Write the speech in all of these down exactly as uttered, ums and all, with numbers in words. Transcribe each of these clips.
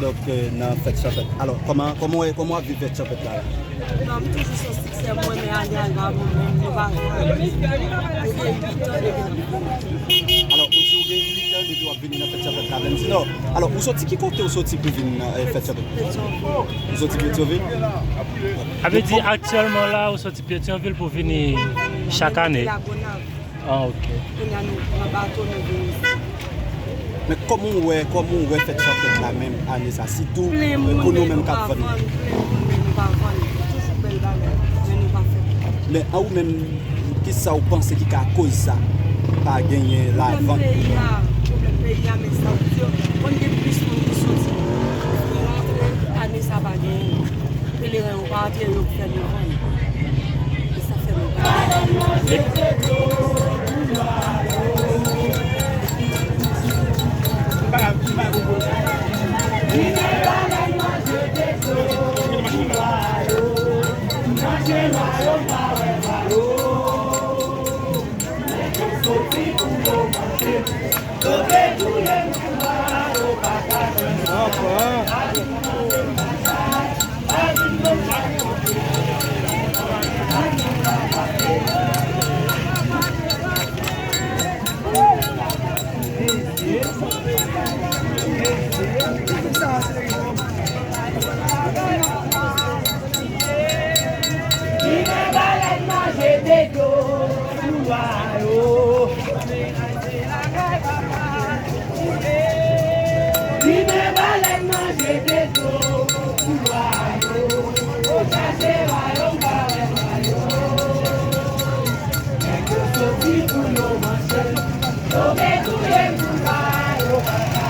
Donk, euh, nan fèt chanpèt. Alò, kòman, kòman w, kòman w ap viv fèt chanpèt la, la? Non, m toujou sou siksè mwen, men ane a l pa bon menm, nou pa vann. Nou gen uit an depi n ap vann. Alò, ou di ou gen uit an depi w ap vini nan fèt chanpèt la menm. Sinon, alò, ou soti ki kote ou soti pou vin nan, eh, fèt chanpèt? Petyonvil. Ou soti Petyonvil? Sa vle di, aktyèlman la, ou soti Petyonvil pou vini chak ane? Lagonav. Ah, ok. Kounye a nou pran bato, nou vin isit. Men kòman w wè, kòman w wè fèt chanpèt la menm ane sa, sitou, eh, pou nou menm k ap vann? Plen moun, men nou pa vann, plen moun, men nou pa vann. Toujou bèl bagay, men nou pa fè. Men an ou menm, kisa w panse ki ka koz sa? Pa genyen lavant. Pwoblèm peyi a, pwoblèm peyi a, men sa vle di, konn gen plis moun ki soti. Yo rantre, ane sa pa genyen. Peleren yo pa antre, yo fè devan. E sa fè nou pa. Li fè balèn manje dedo sou lwa yo. Li fè balèn manje dedo sou lwa yo. Yo chache vayonm pa wè vayonm. Nèg yo soti pou yo manje. Yo vle touye moun pa yo pa ka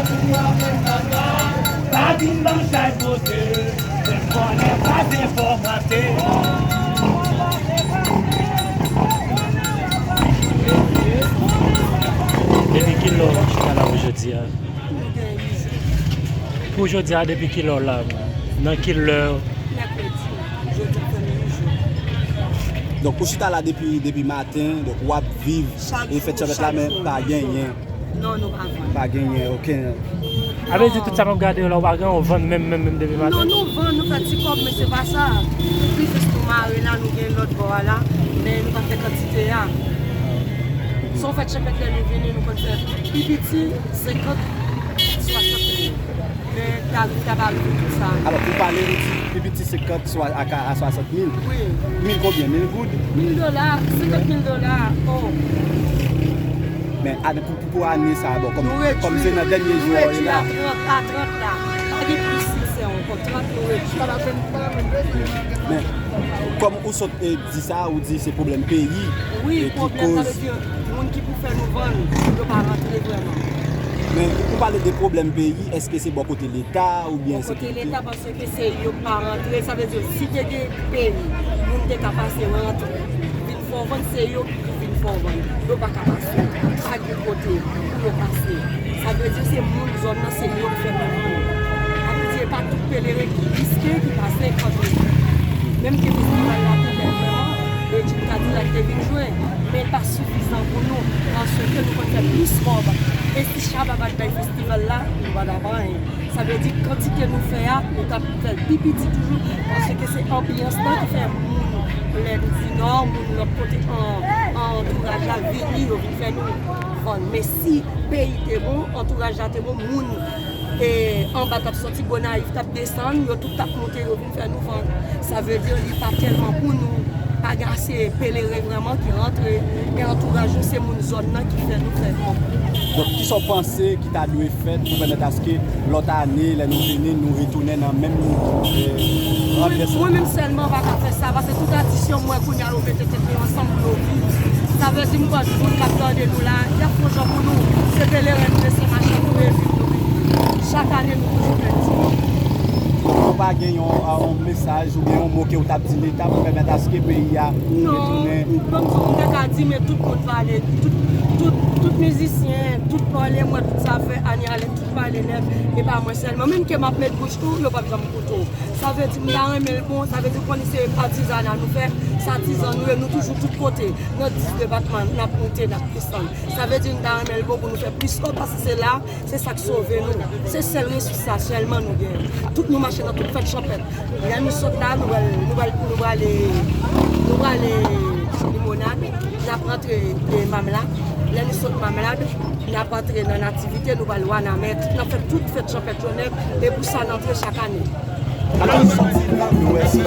viv. Pa vin ban chay pote. Fè vòlè pa defòmate. Depi kilè w chita la pou jodi a? Pou jodi a, depi kilè w la? Nan kilè? Mèkredi. Jodi a fè mil jou. Donk, ou chita la depi, depi maten, donk w ap viv e fèt chanpèt la, men pa genyen. Non, nou pa vann. Pa genyen, ok. A vle di tout sa m ap gade yo la, ou pa gen, ou vann menm, menm, menm depi maten? Non, nou vann, nou fè ti kòb, men se pa sa. Pi jis nou mare la, nou gen lòt bò a la, men nou pa fè kantite a. Si w fèt chanpèt lè nou vini, nou konn fè pi piti senkant, swasant mil. Men tarif la pa rive tout sa. Alò, pou pale, ou di pi piti senkant swa-, a ka-, a swasant mil? Wi. Mil konbyen? Mil goud? Mil dola, senkant mil dola, oh. Men ane, pou, pou, pou ane sa, bon, kòm, kòm se nan dènye jou yo ye la. Nou redui a trant, a trant la. Pa gen plis siksè ankò, trant nou redui. Men, kòm ou sot, eh, di sa, ou di se pwoblèm peyi, wi, eh, ki pwoblèm, sa koz. Vle di, moun ki pou fè nou vann, yo pa rantre vrèman. Men, ou pale de pwoblèm peyi, èske se bò kote Leta oubyen sekirite? Bò kote Leta, paske se yo k pa rantre, sa vle di, si te gen peyi, moun te ka pase rantre, vin fè w vann, se yo ki pou vin fè w vann. Yo pa ka pase. Pa gen kote pou yo pase. Sa vle di se moun zòn nan, se yo k fè nou vann. Sa vle di e pa tout peleren ki riske, ki pase kòm yo. Menm ke festival la te bèl vrèman, e Jim Cadillac te vin jwe, men l pa sifizan pou nou, paske nou konn fè plis kòb. E si Shabba pa t bay festival la, nou pa t ap anyen. Sa vle di kantite nou fè a, nou t ap fè l pi piti toujou, paske se anbyans lan ki fè moun, lè nou di nò, moun lòt kote an, an antouraj la vini, yo vin fè nou vann. Men si peyi te bon, antouraj la te bon, moun, e, anba t ap soti, Gonayiv t ap desann, yo tout t ap monte, yo vin fè nou vann. Sa vle di li pa tèlman pou nou, pa gen ase peleren vrèman ki rantre, e antouraj nou se moun zòn nan ki fè nou fè kòb. Donk, kisa w panse ki ta dwe fèt pou pèmèt aske lòt ane, lè nou vini, nou retounen nan menm, eh, anbyans lan? Mwen menm sèlman pa ka fè sa, paske tout adisyon mwen kounye a yo mete tèt yo ansanm pou yo viv. Sa vle di m kwè tout moun k ap tande nou la, y ap fè yon jan pou nou. Se peleren nou ye, se machann nou ye, viv nou viv. Chak ane nou toujou pèdi. Ou pa gen yon, a, yon mesaj oubyen yon mo ke w t ap di Leta pou pèmèt aske peyi a retounen? Non, m, m te ka di, men tout moun pale, tout, tout, tout mizisyen, tout pale, mwen, tout sa fè ane ale, tout Pale nèf, e pa mwen sèlman. Menm ke m ap met bouch tou, yo p ap janm koute w. Sa vle di m ta renmen l bon, sa vle di w konnen se atizana nou fè, se atizan nou ye, nou toujou tout kote, nan dis depatman, n ap moute, n ap desann. Sa vle di m ta renmen l bon pou nou fè plis kòb, paske se la, se sa k sove nou. Se sèl resous sa sèlman nou genyen. Tout nou mache nan tout fèt chanpèt. Lè nou sot la, nou pral, nou pral, nou prale, nou prale Limonad, n ap rantre e, Mamlad. Lè nou sot Mamlad, n ap antre nan Nativite, nou pral Wanament, n ap fè tout fèt chanpèt yo nèt, e pou sa n antre chak ane. Alò, soti la, nou wè se